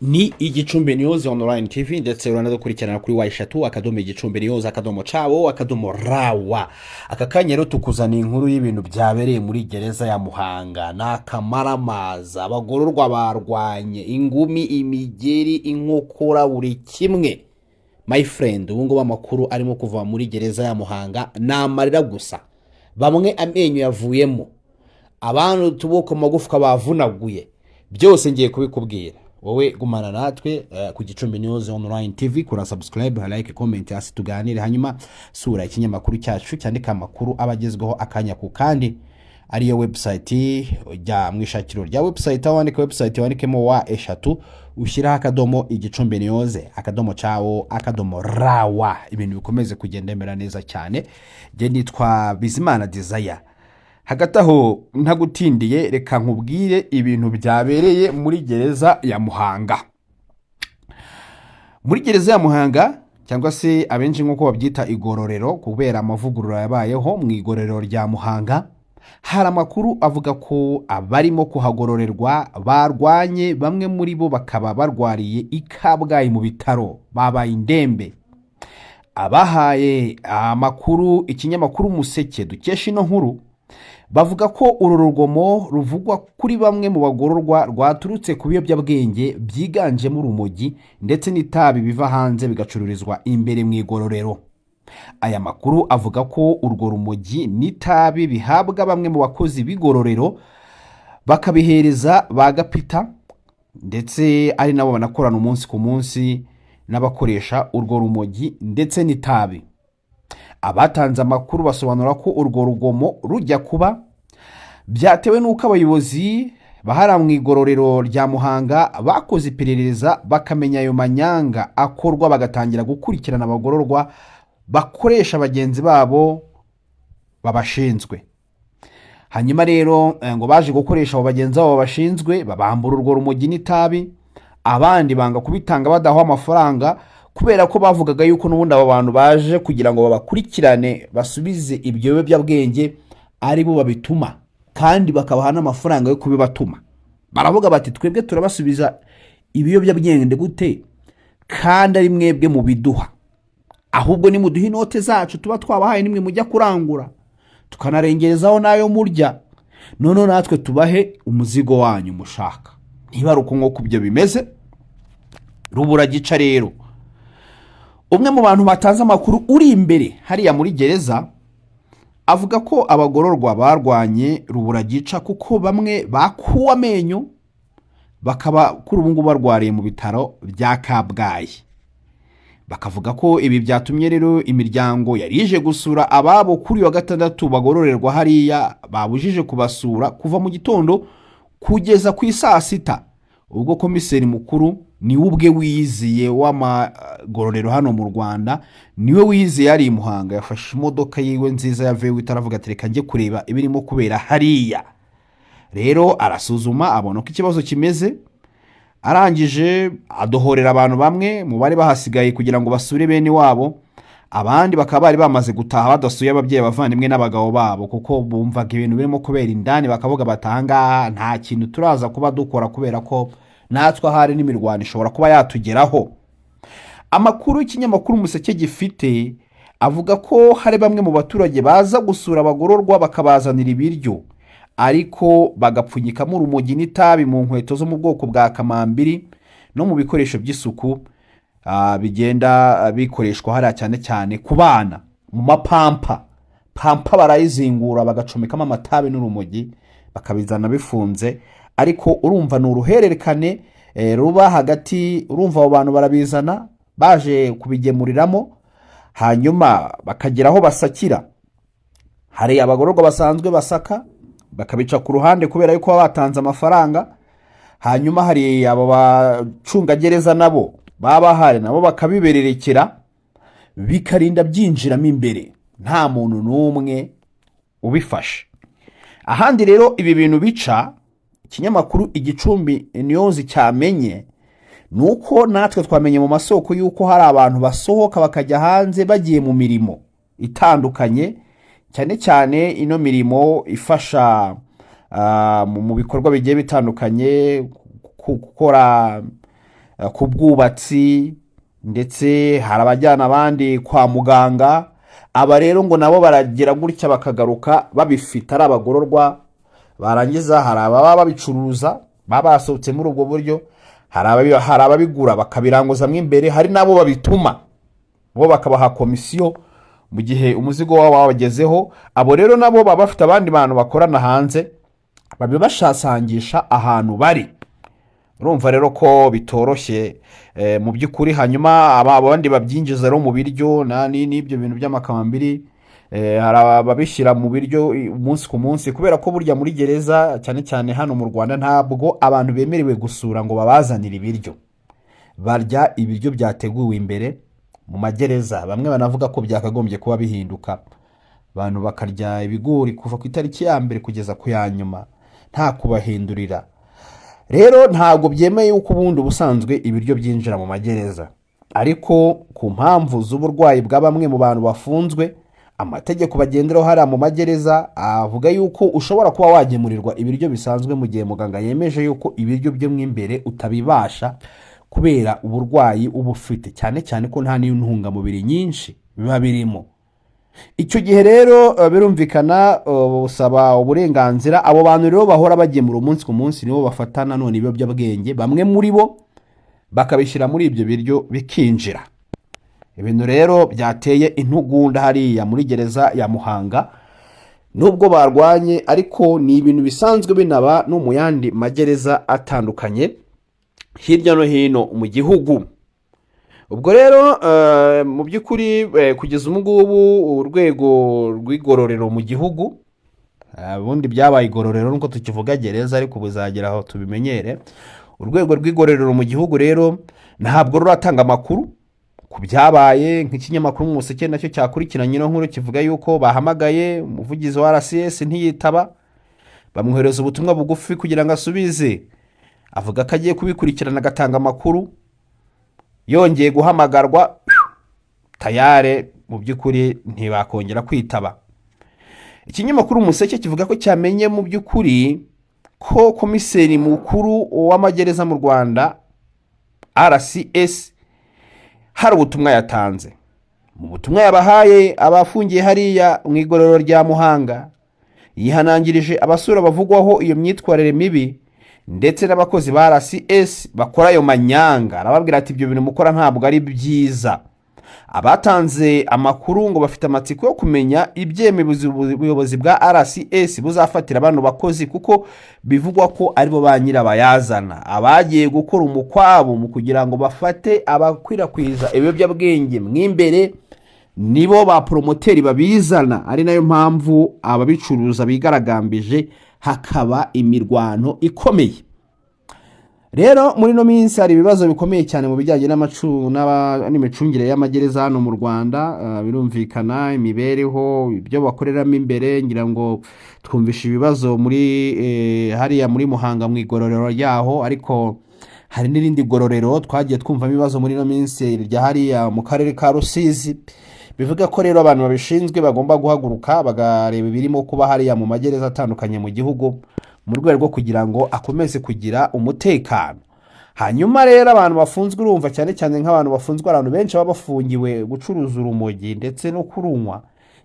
Ni Igicumbi News Online TV, ndetse uranadukurikirana kuri www.igicumbinews.co.rw. Aka kanya rero tukuzaniye inkuru y'ibintu byabereye muri gereza ya Muhanga. Ni akamaramaza, abagororwa barwanye ingumi, imigeri, inkokora, buri kimwe. My friend, ubu ngubu amakuru arimo kuva muri gereza ya Muhanga ni amarira gusa. Bamwe amenyo yavuyemo, abandi utuboko, amagufwa bavunaguye. Byose ngiye kubikubwira. Wowe gumana natwe ku Gicumbi News Online TV, kura subscribe, like, comment hasi tuganire. Hanyuma sura ikinyamakuru cyacu cyandika amakuru aba agezweho akanya ku kandi, ariyo website. Jya mu ishakiro rya website, aho wandika website wandikemo www.igicumbinews.co.rw, ibintu bikomeze kugenda bimera neza cyane. Njye nitwa Bizimana Desire. Hagati aho, ntagutindiye, reka nkubwire ibintu byabereye muri gereza ya Muhanga. Muri gereza ya Muhanga, cyangwa se abenshi nk'uko babyita igororero, kubera amavugurura yabayeho mu igororero rya Muhanga, hari amakuru avuga ko abarimo kuhagororerwa barwanye, bamwe muri bo bakaba barwariye i Kabgayi mu bitaro, babaye indembe. Abahaye amakuru ikinyamakuru Umuseke dukesha ino nkuru bavuga ko uru rugomo ruvugwa kuri bamwe mu bagororwa rwaturutse ku biyobyabwenge byiganjemo urumogi ndetse n'itabi biva hanze bigacururizwa imbere mu igororero. Aya makuru avuga ko urwo rumogi n'itabi bihabwa bamwe mu bakozi b'igororero, bakabihereza ba gapita, ndetse ari nabo banakorana umunsi ku munsi n'abakoresha urwo rumogi ndetse n'itabi. Abatanze amakuru basobanura ko urwo rugomo rujya kuba byatewe n'uko abayobozi bahara mu igororero rya Muhanga bakoze iperereza, bakamenya ayo manyanga akorwa, bagatangira gukurikirana abagororwa bakoresha bagenzi babo babashinzwe. Hanyuma rero ngo baje gukoresha abo bagenzi babo babashinzwe, babambura urwo rumogi n'itabi, abandi banga kubitanga badahawe amafaranga, kubera ko bavugaga yuko n'ubundi abo bantu baje kugira ngo babakurikirane basubize ibyo biyobyabwenge ari bo babituma, kandi bakabaha n'amafaranga yo kubibatuma. Baravuga bati: "Twebwe turabasubiza ibiyobyabwenge gute kandi ari mwebwe mubiduha? Ahubwo nimuduhe inote zacu tuba twabahaye, nimwe mujya kurangura, tukanarengerezaho n'ayo murya, noneho natwe tubahe umuzigo wanyu mushaka." Niba ari uko nk'uko ibyo bimeze, rubura gica. Rero umwe mu bantu batanze amakuru uri imbere hariya muri gereza avuga ko abagororwa barwanye rubura gica, kuko bamwe bakuwe amenyo, bakaba kuri ubu ngubu barwariye mu bitaro bya Kabgayi. Bakavuga ko ibi byatumye rero imiryango yari ije gusura ababo kuri uyu wa gatandatu bagororerwa hariya babujije kubasura kuva mu gitondo kugeza ku isaa sita, ubwo komiseri mukuru niwe ubwe wiziye w'amagororero hano mu Rwanda, niwe wiziye ari i Muhanga. Yafashe imodoka yiwe nziza ya V8, aravuga ati: "Reka njye kureba ibirimo kubera hariya." Rero arasuzuma, abona uko ikibazo kimeze, arangije adohorera abantu bamwe mu bari bahasigaye kugira ngo basure bene wabo. Abandi bakaba bari bamaze gutaha badasuye ababyeyi, abavandimwe n'abagabo babo, kuko bumvaga ibintu birimo kubera indani, bakavuga bati: "Ahangaha nta kintu turaza kuba dukora, kubera ko natwe ahari n'imirwano ishobora kuba yatugeraho." Amakuru y'ikinyamakuru Umuseke gifite avuga ko hari bamwe mu baturage baza gusura abagororwa, bakabazanira ibiryo, ariko bagapfunyikamo urumogi n'itabi mu nkweto zo mu bwoko bwa kamambiri no mu bikoresho by'isuku bigenda bikoreshwa hariya, cyane cyane ku bana, mu mapampa. Pampa barayizingura, bagacomekamo amatabi n'urumogi, bakabizana bifunze. Ariko urumva ni uruhererekane ruba hagati. Urumva abo bantu barabizana baje kubigemuriramo, hanyuma bakagera aho basakira. Hari abagororwa basanzwe basaka, bakabica ku ruhande kubera yuko baba batanze amafaranga. Hanyuma hari abo bacungagereza nabo baba bahari, nabo bakabibererekera, bikarinda byinjiramo imbere nta muntu n'umwe ubifashe. Ahandi rero ibi bintu bica, ikinyamakuru Igicumbi News cyamenye, ni uko natwe twamenye mu masoko y'uko hari abantu basohoka bakajya hanze bagiye mu mirimo itandukanye, cyane cyane ino mirimo ifasha mu bikorwa bigiye bitandukanye, gukora ku bwubatsi, ndetse hari abajyana abandi kwa muganga. Aba rero ngo nabo baragira gutya bakagaruka babifite ari abagororwa, barangiza hari ababa babicuruza baba basohotse muri ubwo buryo, hari ababigura bakabiranguzamo imbere, hari n'abo babituma bo bakabaha komisiyo mu gihe umuzigo wabo wabagezeho. Abo rero nabo baba bafite abandi bantu bakorana hanze babibashasangisha ahantu bari. Urumva rero ko bitoroshye mu by'ukuri. Hanyuma abandi babyinjiza rero mu biryo n'ibyo bintu by'amakambiri, hari ababishyira mu biryo umunsi ku munsi, kubera ko burya muri gereza, cyane cyane hano mu Rwanda, ntabwo abantu bemerewe gusura ngo babazanire ibiryo. Barya ibiryo byateguwe imbere mu magereza. Bamwe banavuga ko byakagombye kuba bihinduka, abantu bakarya ibigori kuva ku itariki ya mbere kugeza ku ya nyuma, nta kubahindurira. Rero ntabwo byemeye yuko ubundi ubusanzwe ibiryo byinjira mu magereza, ariko ku mpamvu z'uburwayi bwa bamwe mu bantu bafunzwe, amategeko bagenderaho hariya mu magereza avuga yuko ushobora kuba wagemurirwa ibiryo bisanzwe mu gihe muganga yemeje yuko ibiryo byo mo imbere utabibasha kubera uburwayi uba ufite, cyane cyane ko nta n'intungamubiri nyinshi biba birimo. Icyo gihe rero birumvikana busaba uburenganzira. Abo bantu rero bahora bagemura umunsi ku munsi nibo bafata nanone ibiyobyabwenge, bamwe muri bo bakabishyira muri ibyo biryo bikinjira. Ibintu rero byateye intugunda hariya muri gereza ya Muhanga, nubwo barwanye, ariko ni ibintu bisanzwe binaba no mu yandi magereza atandukanye hirya no hino mu gihugu. Ubwo rero mu by'ukuri kugeza ubu ngubu urwego rw'igororero mu gihugu, ubundi byabaye igororero nuko tukivuga gereza, ariko buzagera aho tubimenyere. Urwego rw'igororero mu gihugu rero ntabwo ruratanga amakuru ku byabaye. Nk'ikinyamakuru Umuseke nacyo cyakurikiranye ino nkuru kivuga yuko bahamagaye umuvugizi wa RCS ntiyitaba, bamwohereza ubutumwa bugufi kugira ngo asubize, avuga ko agiye kubikurikirana agatanga amakuru. Yongeye guhamagarwa tayare, mu by'ukuri ntibakongera kwitaba. Ikinyamakuru Umuseke kivuga ko cyamenye mu by'ukuri ko komiseri mukuru w'amagereza mu Rwanda, RCS, hari ubutumwa yatanze. Mu butumwa yabahaye abafungiye hariya mu igororero rya Muhanga, yihanangirije abasura bavugwaho iyo myitwarire mibi ndetse n'abakozi ba RCS bakora ayo manyanga. Arababwira ati: "Ibyo bintu mukora ntabwo ari byiza." Abatanze amakuru ngo bafite amatsiko yo kumenya ibyemezo ubuyobozi bwa RCS buzafatira bano bakozi, kuko bivugwa ko aribo ba nyirabayazana abagiye gukora umukwabo mu kugira ngo bafate abakwirakwiza ibiyobyabwenge mo imbere. Nibo ba poromoteri babizana, ari nayo mpamvu ababicuruza bigaragambije hakaba imirwano ikomeye. Rero muri ino minsi hari ibibazo bikomeye cyane mu bijyanye n'imicungire y'amagereza hano mu Rwanda. Birumvikana imibereho, ibyo bakoreramo imbere. Ngira ngo twumvishe ibibazo muri hariya muri Muhanga mu igororero ryaho, ariko hari n'irindi gororero twagiye twumvamo ibibazo muri ino minsi rya hariya mu karere ka Rusizi. Bivuga ko rero abantu babishinzwe bagomba guhaguruka bakareba ibirimo kuba hariya mu magereza atandukanye mu gihugu, mu rwego rwo kugira ngo akomeze kugira umutekano. Hanyuma rero abantu bafunzwe, urumva cyane cyane nk'abantu bafunzwe, abantu benshi baba bafungiwe gucuruza urumogi ndetse no kurunywa.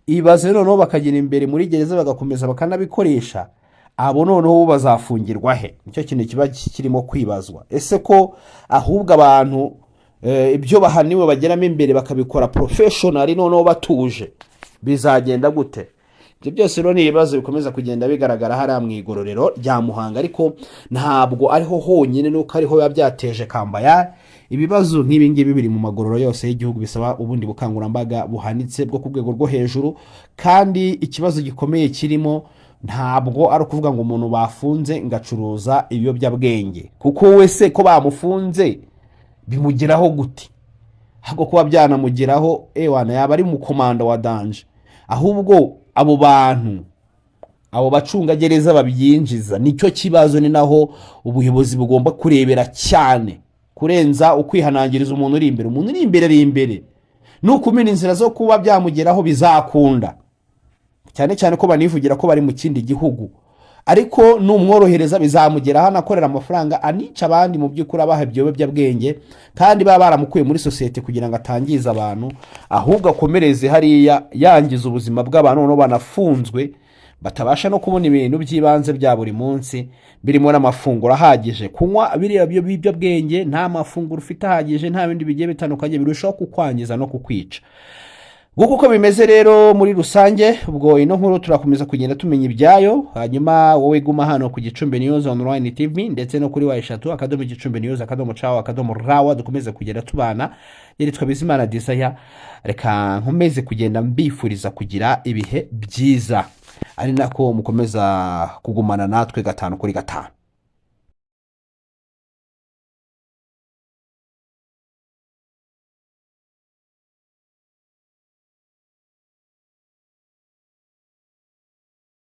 Ibaze noneho bakagera imbere muri gereza bagakomeza bakanabikoresha, abo noneho bo bazafungirwa he? Nicyo kintu kiba kirimo kwibazwa. Ese ko ahubwo abantu ibyo bahaniwe bageramo imbere bakabikora professional, noneho batuje, bizagenda gute? Ibyo byose rero ni ibibazo bikomeza kugenda bigaragara hariya mu igororero rya Muhanga, ariko ntabwo ariho honyine, nuko ariho biba byateje kambaya. Ibibazo nk'ibi ngibi biri mu magororero yose y'igihugu, bisaba ubundi bukangurambaga buhanitse bwo ku rwego rwo hejuru. Kandi ikibazo gikomeye kirimo ntabwo ari ukuvuga ngo umuntu bafunze ngo acuruza ibiyobyabwenge, kuko wese ko bamufunze bimugeraho gute? Ahubwo kuba byanamugeraho, ewana, yaba ari umukomando wa danger. Ahubwo abo bantu, abo bacungagereza babyinjiza, nicyo kibazo. Ni naho ubuyobozi bugomba kurebera cyane kurenza ukwihanangiriza umuntu uri imbere. Umuntu uri imbere ari imbere, nukumira inzira zo kuba byamugeraho bizakunda, cyane cyane ko banivugira ko bari mu kindi gihugu. Ariko numworohereza bizamugeraho anakorera amafaranga, anica abandi mu by'ukuri, abaha ibiyobyabwenge, kandi baba baramukuye muri sosiyete kugira ngo atangiza abantu, ahubwo akomereze hariya yangiza ubuzima bw'abantu, noneho banafunzwe batabasha no kubona ibintu by'ibanze bya buri munsi birimo n'amafunguro ahagije. Kunywa biriya biyobyabwenge nta mafunguro ufite ahagije, nta bindi bigiye bitandukanye, birushaho kukwangiza no kukwica. Nguko uko bimeze rero muri rusange. Ubwo ino nkuru turakomeza kugenda tumenya ibyayo, hanyuma wowe guma hano ku Gicumbi News Online TV ndetse no kuri www.gicumbinews.co.rw, dukomeze kugenda tubana. Yitwa Bizimana Desire, reka nkomeze kugenda mbifuriza kugira ibihe byiza, ari nako mukomeza kugumana natwe gatanu kuri gatanu.